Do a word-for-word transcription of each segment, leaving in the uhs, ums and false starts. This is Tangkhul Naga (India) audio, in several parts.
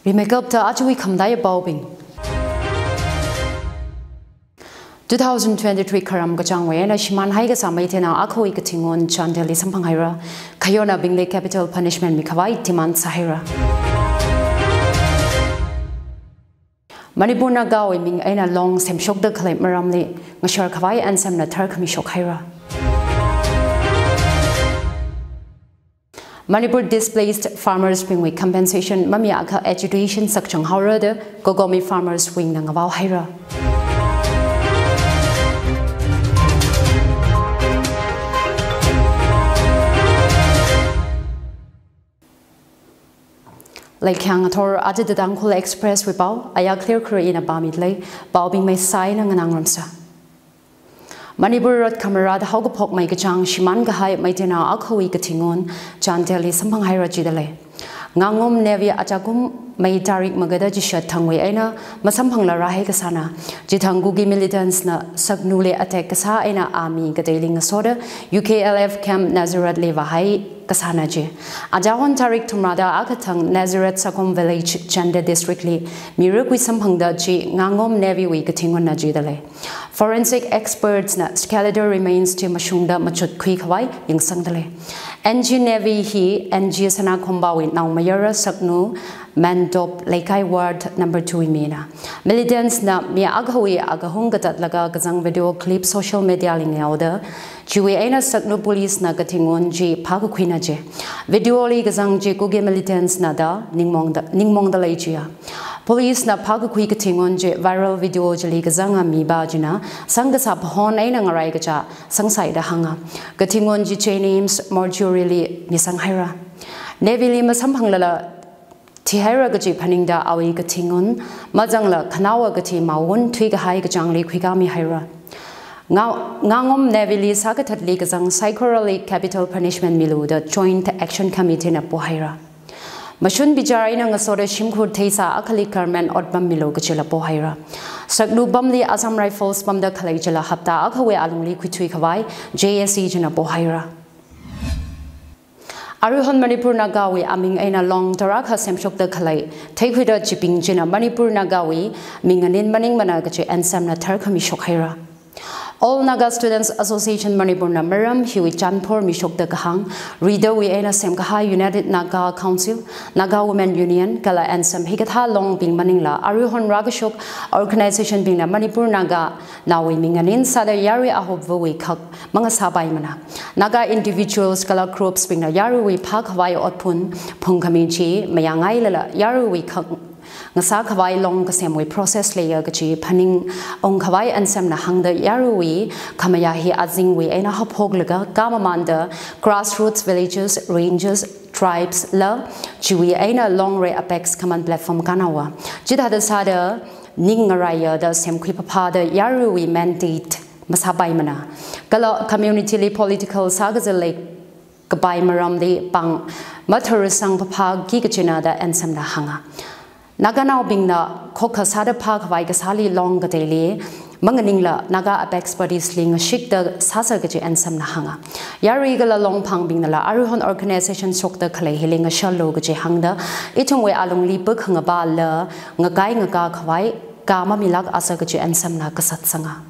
Rimeikapta ajawui khamataiya paobing. Two thousand twenty-three kharam kachāngwui eina shimānhai kasā Meiteinaongarwui katingun Chandelli samphanghaira. Khayonaobingli capital punishment mikhavai demand sāhaira. Manipur Nagawui ming eina long semshokda khalei maramli ngashar khavai N S M na tharkhami shokhaira. Manipur displaced farmers bingwui compensation mamiakha agitation sakchang haora da COCOMI farmers wing na ngavaohaira. Laikhang athor aja The Tangkhul Express wui pao, aya clear khuri ina pāmidalei, paobing maisai na nganāngarumsa. Manipur rot khamarat haokaphok mei kachāng shimān kahai Meiteinaongarwui katingun Chandelli samphanghaira jidalei. Ngangom Navy achakum mei tarik magada chishat thangwui eina masamphangla rāhai kasāna. Chithang Kuki militants na Saknuli attack kasā eina army kateili ngasoda U K L F camp Nazareth li vāhai kasāna ji. Ajahon tarik thumrada akha thang Nazareth Sakom village Chandel district li mirakwui samphangda chi Ngangom Navy wui katingunna jidalei. Forensic experts na skeletal remains chi mashungda machutkhui khavai yangsangdalei. N G Navy hi N G Sanakhomba wui naomayara Saknu Mandop Leikai ward number two wui mina. Militants na mi akhawui akahung katatlaga kazang video clip social media li ngayaoda, chiwui eina Saknu police na katingun chi phākakhuina ji. Video li kazang chi Kuki militants na da ningmongda, ningmongdalei jiya. Police na phākakhui katingun chi viral video chili kazanga mipā china sangkasā phahon eina ngarai kachā sangsaida hānga. Katingun chi JNIMS mortuary li misanghaira. Navy li masamphanglala thihaira kachi phaningda awui katingun, mazangla khanaowa kathi maun thuikahai kachāngli khuikāmihaira. Nga-, Ngangom Navy li sākathatli kazang saikorali capital punishment milu da Joint Action Committee na pohaira. Mashun bichar eina ngasoda shimkhur theisā akhali government otpam milu kachila pohaira. Saknu pamli Assam Rifles pamda khalei chila hapta akhawui alungli khuithui khavai J A C china pohaira. Aruihon Manipur Nagawui aming eina long tarākha semshokda khalei theikhuida chibing china Manipur Nagawui ming nganin maningmana kachi N S M na tharkhami shokhaira. All Naga Students Association Manipur na maram hiwui chanphor mishokda kahāng, ridawui eina semkahai United Naga Council, Naga Women Union, kala N S M hikathā longbing maningla aruihon rākashok organization bingna Manipur Naga naowui ming nganin sāda yarui ahopvawui khak mangasāpaimana. Naga individuals kala groups bingna yaruiwui phākhavai otphun phungkhami chi mayāngailala yaruiwui khak ngasākhavai long kasemwui process leiya kachi phaningungkhavai N S M na hāngda yaruiwui khamayā hi azingwui eina haphoklaga kamamanda grassroots villages, ranges, tribes la chiwui eina long rei apex common platform kanaowa. Chithāda sāda ning ngaraiya da semkhui phaphāda yaruiwui mandate masāpaimana. Kala community li political sākazā leikapai maramli pāng matharasang phaphāki kachina da N S M na hānga. Naganaobingna khokha sāda phākhavai kasāli long kateili manganingla Naga apex bodies li ngashikda sāsa kachi N S M na hānga. Yarui kala longphangbingnala aruihon organization shokda khalei hili ngasharlu kachi hāngda ithumwui alungli pakhangapāla ngakai ngakā khavai ka mamilākasa kachi N S M na kasat sanga.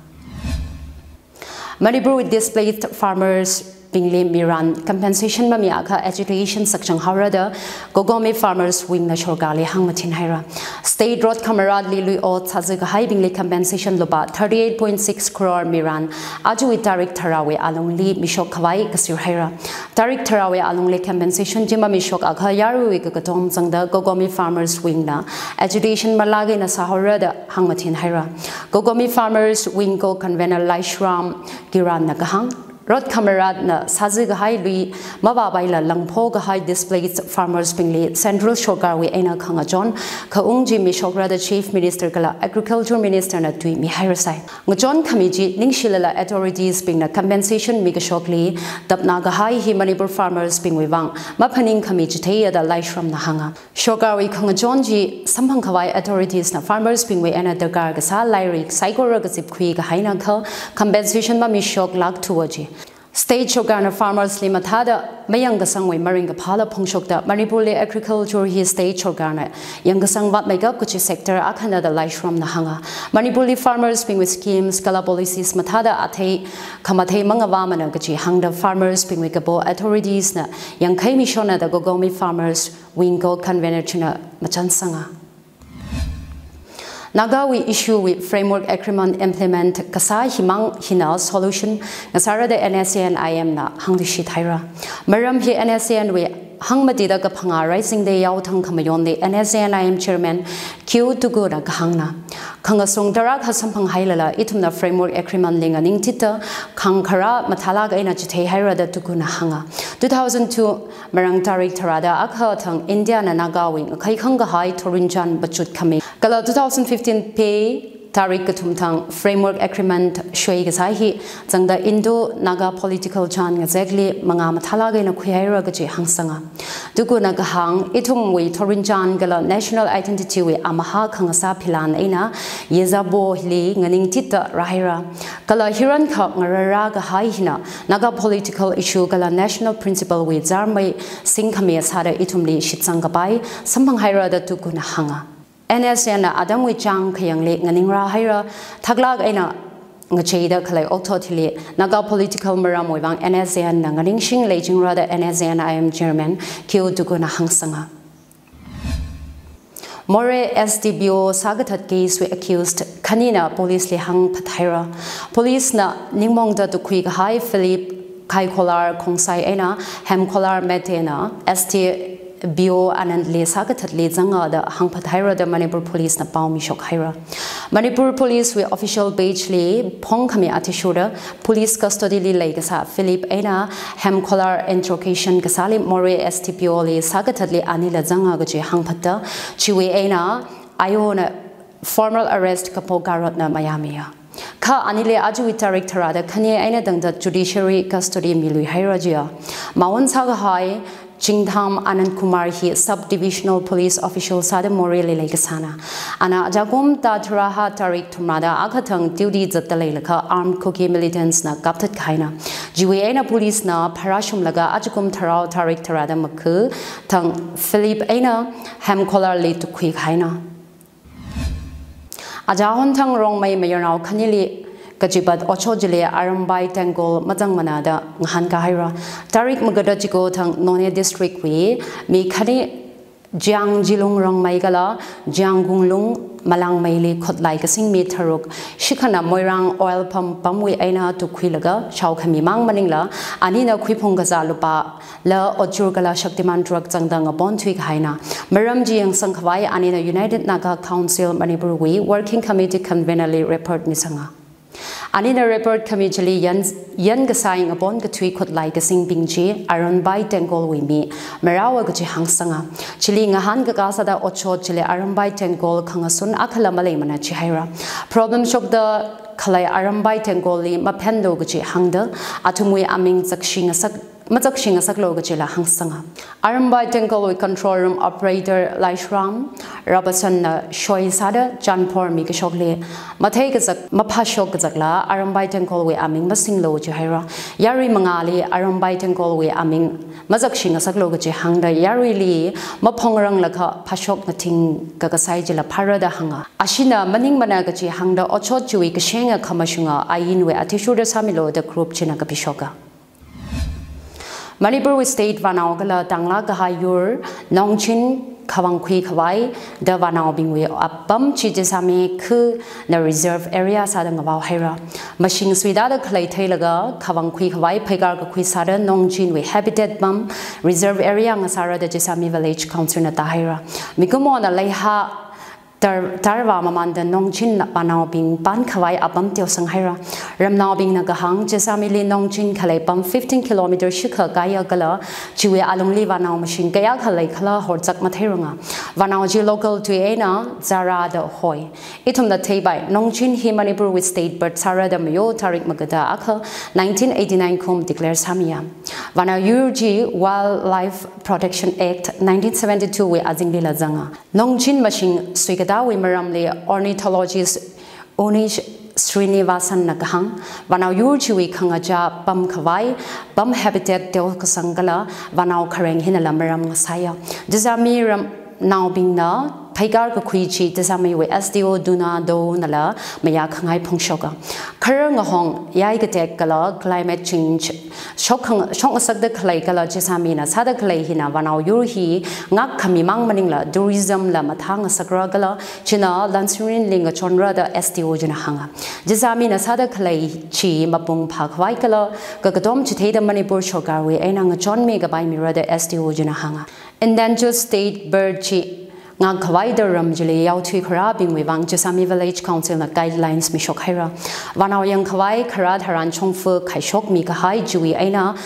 Manipurwui displaced farmers bingli miran compensation mamiakha agitation sakchang haora da COCOMI farmers wing na sorkarli hāngmathin haira. State rot khamaratli lui ot sāzā kahaibingli compensation lupā thirty-eight point six crore miran ajawui tarik tharāwui alungli mishok khavai kasir haira. Tarik tharāwui alungli compensation chi mamishokakha yaruiwui kakatom zangda COCOMI farmers wing na agitation malāk eina sāhaora da hāngmathin haira. COCOMI farmers wing co-convener Laishram Kiran na kahāng, rot khamaratna sāzā kahai lui mavāpaila langpho kahai displaced farmers bingli central sorkarwui eina khangachon khaung chi mishokra da Chief Minister kala Agriculture Minister na tui mihairasai. Ngachon khami chi ningshilala authorities bingna compensation mikashokli tapna kahai hi Manipur farmers bingwui vang maphaning khami chitheiya da Laishram na hānga. Sorkarwui khangachon chi samphang khavai authorities na farmers bingwui eina darkar kasā lairik saikora kazipkhui kahaina kha compensation mamishoklākthuwa chi. State sorkarna farmers li mathāda mayangkasangwui maringkaphāla phongshokta Manipurli agriculture hi state sorkarna yangkasang vātmeikap kachi sector akhana da Laishramna hānga. Manipurli farmers bingwui schemes kala policies mathāda athei khamathei mangavāmana kachi hāngda farmers bingwui kapo authorities na yangkhai mishonna da Gogomi farmers wing ko convener china machansanga. Nagawui issue wui framework agreement implement kasā himang hina solution ngasāra da N S A N I M na hāngluishit haira. Maram hi N S A N wui hangmatida kaphangā Raising Day yaothang khamayonli N S A N I M chairman Q Tuku na kahāngna. Khangasung tarākha samphang hailala ithumna framework agreement li nganingtita khangkharā mathālāk eina chithei haira da Tuku na hānga. Two thousand two Marang tarik tharāda akha thang India na Nagawui ngakhai khangkahai thorinchān machut khami kala two thousand fifteen May tarik kathum thang framework agreement shoi kasā hi zangda Indo-Naga political chān ngazekli mangā mathālāk eina khuihaira kachi hāngsanga. Tuku na kahāng ithumwui thorinchān kala national identity wui amaha khangasā philan eina yezabo hili nganingtita rāhaira. Kala hirankha ngararā kahai hina Naga political issue kala national principle wui zārmei singkhami sāda ithumli shitsang kapai samphang haira da Tuku na hānga. N S A N na atamwui chāng khayangli nganingrā haira, thaklāk eina ngacheida khalei okathuili Naga political maramwui vang N S A N na nganingshing leichingra da N S A N I M chairman Q Tuku na hāngsanga. Moreh S D P O sākathat case wui accused khanina police li hāngphat haira. Police na ningmaongda tukhui kahai Philip Khaikholar Khongsai eina Hemkholar Mete na S D P O Anand li sākathatli zanga da hāngphat haira da Manipur Police na pao mishok haira. Manipur Police wui official page li phongkhami athishurda police custody li leikasā Philip eina Hemkholar interrogation kasāli Moreh S D P O li sākathatli anila zanga kachi hāngphatta, chiwui eina ayona formal arrest kapo garotna mayāmiya. Kha anili ajawui tarik tharāda khani eina tangda judiciary custody miluihaira jiya. Maun sākahai Chingtham Anand Kumar hi Sub Divisional Police Official sāda Moreh li leikasāna. Ana ajakum thā tharāhā tarik thumrāda akha thang duty zatda leilakha armed Kuki militants na kapthat kahaina. Chiwui eina police na pharāshumlaga ajakum tharao tarik tharāda makhu thang Philip eina Hemkholar li tukhui kahaina. Aja honthang Rongmei mayarnao khanili kachipat Ocho chili Arambai Tengkol mazangmana da ngahānkahaira. Tarik magada chiko thang Noney District wui mi khani Jiang Jilung Rongmei kala Jiang Gunglung Malangmeili khutlai kasing mi tharuk shikhana Moirang oil pump pamwui eina tukhuilaga shaokhami mang maningla anina khuiphung kazā lupā la ochur kala Shaktiman truck zangda ngapon thuikahaina. Maram chi yangsang khavai anina United Naga Council Manipur wui Working Committee Convener li report misanga. Anina report khami chili yan, yan kasai ngapon kathui khutlai kasingbing chi Arambai Tengkol wui mi marao kachi hāngsanga. Chili ngahānkakā sāda Ocho chili Arambai Tengkol khangasun akhala maleimana chihaira. Problem shokda khalei Arambai Tengkol li maphenlu kachi hāngda athumwui aming zakshi ngasak mazakshi ngasaklu kachila hāngsanga. Arambai Tengkol wui control room operator Laishram Rabasan na shoi sāda Chanphor mi kashokli mathei kazak maphashok kazakla Arambai Tengkol wui aming masinglu chihaira. Yarui mangāli Arambai Tengkol wui aming mazakshi ngasaklu kachi hāngda yaruili maphongranglakha phashok ngathing kakasai chila phāra da hānga. Ashina maningmana kachi hāngda Ocho chiwui kashenga khamashunga ainwui athishurda sāmilu da group china kapishoka. Manipur wui state vānao kala tanglāk kahai yur Nongchin khavang khui khavai da vānaobingwui apam chi Jessami khu na reserve area sāda ngavao haira. Mashing suida da khalei theilaga khavang khui khavai pheikar kakhui sāda Nongchin wui habitat pam reserve area ngasāra da Jessami Village Council na tāhaira. Mikumona leiha Tar, tarva mamanda Nongchin na vānaobing pan khavai apam teosang haira. Ramnaobingna kahāng Jessami li Nongchin khalei pam fifteen kilometer shikha kaya kala chiwui alungli vānao mashing kayākha leikhala horzak matheiranga. Vānao chi local tui eina Zara da hoi. Ithumna theipai Nongchin hi Manipur wui state bird sāra da mayo tarik magada akha nineteen eighty-nine kum declare sāmiya. Vānao yur chi Wildlife Protection Act nineteen seventy-two wui azingli la zanga. Nongchin mashing suikatawui maramli ornithologist Unish Srinivasan na kahāng, vānao yur chiwui khangachā pam khavai, pam habitat teokasang kala vānao khareng hinala maram ngasāya. Jizami ram naobingna phaikar kakhui chi Jizamiwui S D O Duna Doe nala mayā khangai phongshoka. Kharar ngahong, yai katek kala climate change shok, shok ngasakda khalei kala Jizamina sāda khalei hina vānao yur hi ngak khami mang maningla tourism la mathā ngasakra kala china lansirin ling ngachonra da S D O china hānga. Jizamina sāda khalei chi mapung phā khavai kala kakatom chitheida Manipur sorkarwui eina ngachonmi kapai mira da S D O china hānga. Endangered state bird chi ngak khavai da ram chili yaothui kharābingwui vang Jizami Village Council na guidelines mishok haira. Vānao yang khavai kharā tharan chongfa khaishokmi kahai chiwui eina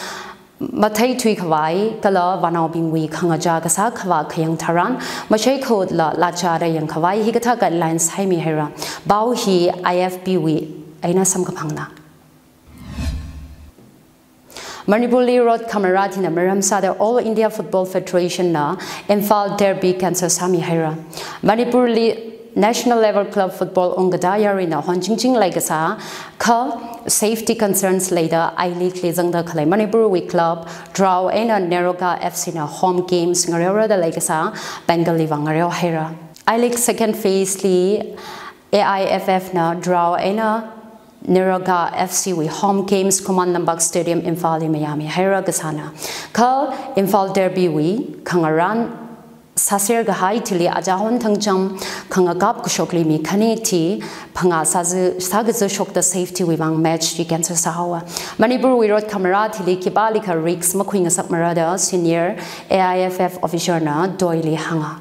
matheithui khavai kala vānaobingwui khangachā kasā khavā khayang tharan mashei khotla lachāda yang khavai hikathā guidelines haimi haira. Pao hi I F P wui eina samkaphangna. Manipurli rot khamarat hina maram sāda All India Football Federation na Imphal Derby cancel sāmi haira. Manipurli national level club football ungkatā yaruina honchingching leikasā kha safety concerns leida I-League li zangda khalei Manipurwui club Drao eina Neroga F C na home games ngareora da leikasā Bengal li vang ngareo haira. I-League second phase li A I F F na Drao eina Neroga F C wui home games Khuman Lampak Stadium Imphal li mayāmi haira kasāna. Kha Imphal Derby wui khangarān sāser kahai thili achahon thangcham khangakap kashokli mi khani thi phangā sāzi, sākazi shokta safety wui vang match chi cancel sāhaowa. Manipurwui rot khamarat hili khipālikha risk makhui ngasakmara da senior A I F F officer na Doe li hānga.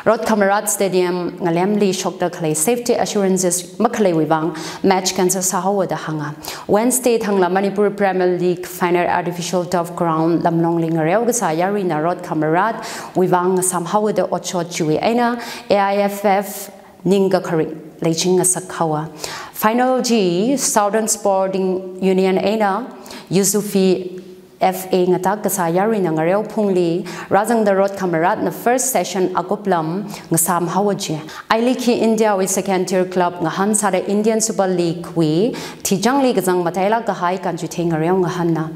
Rot khamarat stadium ngalemli shokta khalei safety assurances makhaleiwui vang match cancel sāhaowa da hānga. Wednesday thangla Manipur Premier League final artificial turf ground Lamnongli ngareo kasā yaruina rot khamaratwui vang ngasām haowa da otshot chiwui eina A I F F ningkakharik leiching ngasak haowa. Final chi Southern Sporting Union eina Yusufi F A ngatak kasā yaruina ngareo phungli rāzangda rot khamaratna first session akuplam ngasām haowa ji. I-League hi Indiawui second tier club ngahān sāda Indian Super League wui thichangli kazang matailāk kahai kanchithei ngareo ngahānna.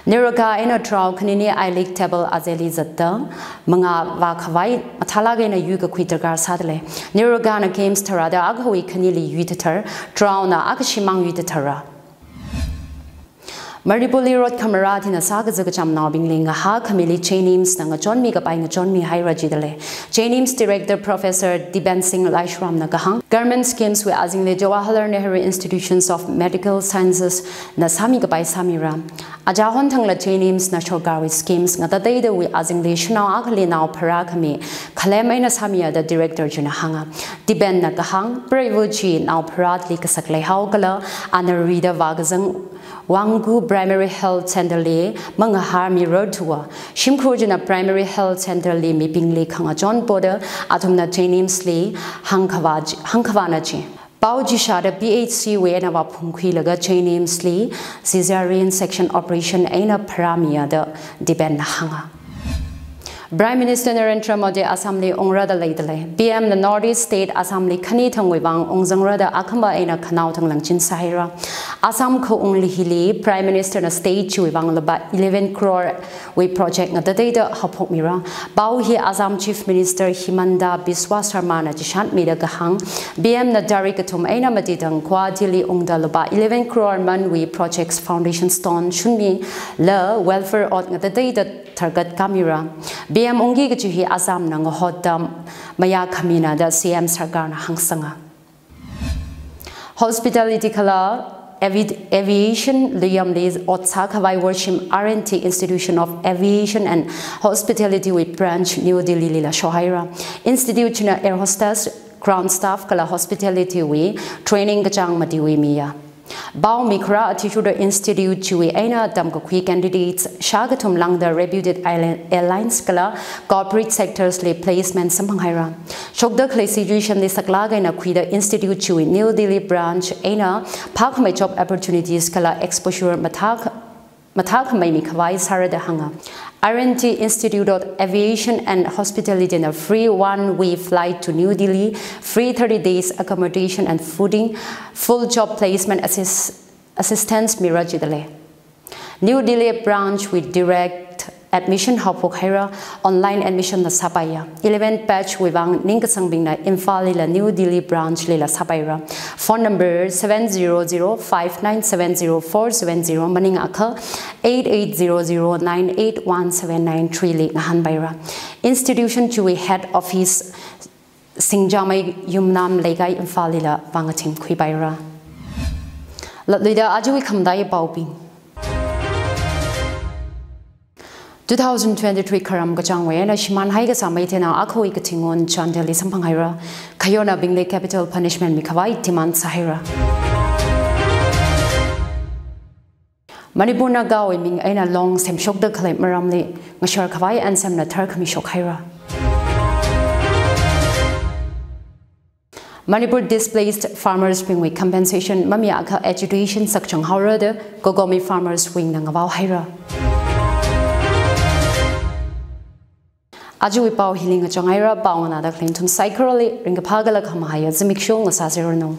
Neroga eina Drao khanini I-League table azeli zatda mangā vā khavai mathālāk eina yuikakhui darkar sādalei. Nerogana games tharāda akhawui khanili yuitathar, Draona akhashimang yuitathara. Manipurli rot khamarat hina sākazi kachamnaobingli ngahā khamili JNIMS na ngachonmi kapai ngachonmi haira jidalei. JNIMS Director Professor Dipen Singh Laishram na kahāng, government schemes wui azingli Jawaharlal Nehru Institutions of Medical Sciences na sāmi kapai sāmira. Achahon thangla JNIMS na sorkarwui schemes ngatateidawui azingli shanao akhali nao pharā khami khalem eina sāmiya da director china hānga. Dipen na kahāng, preiva chi nao pharāli kasak leihao kala ana rida vākazang Wanggu Primary Health Center li mangahar mirarthuwa. Shimkhur china Primary Health Center li mibingli khangachon poda athumna JNIMS li hāngkhavā, hāngkhavāna ji. Pao chi shāda P H C wui eina vāphungkhuilaga JNIMS li cesarean section operation eina pharāmiya da Dipen na hānga. Prime Minister Narendra Modi Assamli ungra da leidalei. P M na North East State Assamli khani thangwui vang ungzangra da akhama eina khanao thang langchin sāhaira. Assam khaungli hili Prime Minister na state chiwui vang lupā eleven crore wui project ngatateida haophokmira. Pao hi Assam Chief Minister Himanta Biswa Sarma na chishatmida kahāng, P M na tarik kathum eina mati thang Guwahati li ungda lupā eleven crore manwui projects foundation stone shunmila welfare ot ngatateida tharkat kāmira. P M ungki kachi hi Assam na ngahotda mayā khamina da C M sarkarna hāngsanga. Hospitality kala avi-, aviation liyamli ot sākhavai Worshim R and T Institution of Aviation and Hospitality wui branch New Delhi lila shohaira. Institute china air hostess, ground staff kala hospitality wui training kachāng matiwui miya. Pao mi kharā athishurda institute chiwui eina tamkakhui candidates shākathum lāngda reputed island airlines kala corporate sectors li placement samphanghaira. Shokda khalei situation li saklāk eina khuida institute chiwui New Delhi branch eina phākhamei job opportunities kala exposure mathā, mathākhamei mikhavai sāra da hānga. R and T Institute of Aviation and Hospitality na free one-way flight to New Delhi, free thirty days accommodation and fooding, full job placement assist-, assistance mira jidalei. New Delhi branch wui direct admission haophok haira, online admission na sāpaiya. Eleven batch wui vang ningkasang bingna Imphal lila New Delhi branch lila sāpaira. Phone number seven zero zero five nine seven zero four seven zero, maningakha eight eight zero zero nine eight one seven nine three li ngahānpaira. Institution chiwui head office Singjamei Yumnam Leikai Imphal lila vang athim khuipaira. Latluida ajawui khamataiya paobing. Two thousand twenty-three kharam kachāngwui eina shimānhai kasā Meiteinao akhawui katingon Chandel li samphang haira. Khayonnaobingli capital punishment mikhavai demand sāhaira. Manipur Nagawui ming eina long semshokda khalei maramli ngashar khavai N S M na tharkhami shok haira. Manipur displaced farmers bingwui compensation mamiakha agitation sakchang haora da COCOMI farmers wing na ngavao haira. Ajawui pao hili ngachang haira, pao nganāda khalei nathum saikorali ringkaphā kala khamahaiya zimiksho ngasāseranu.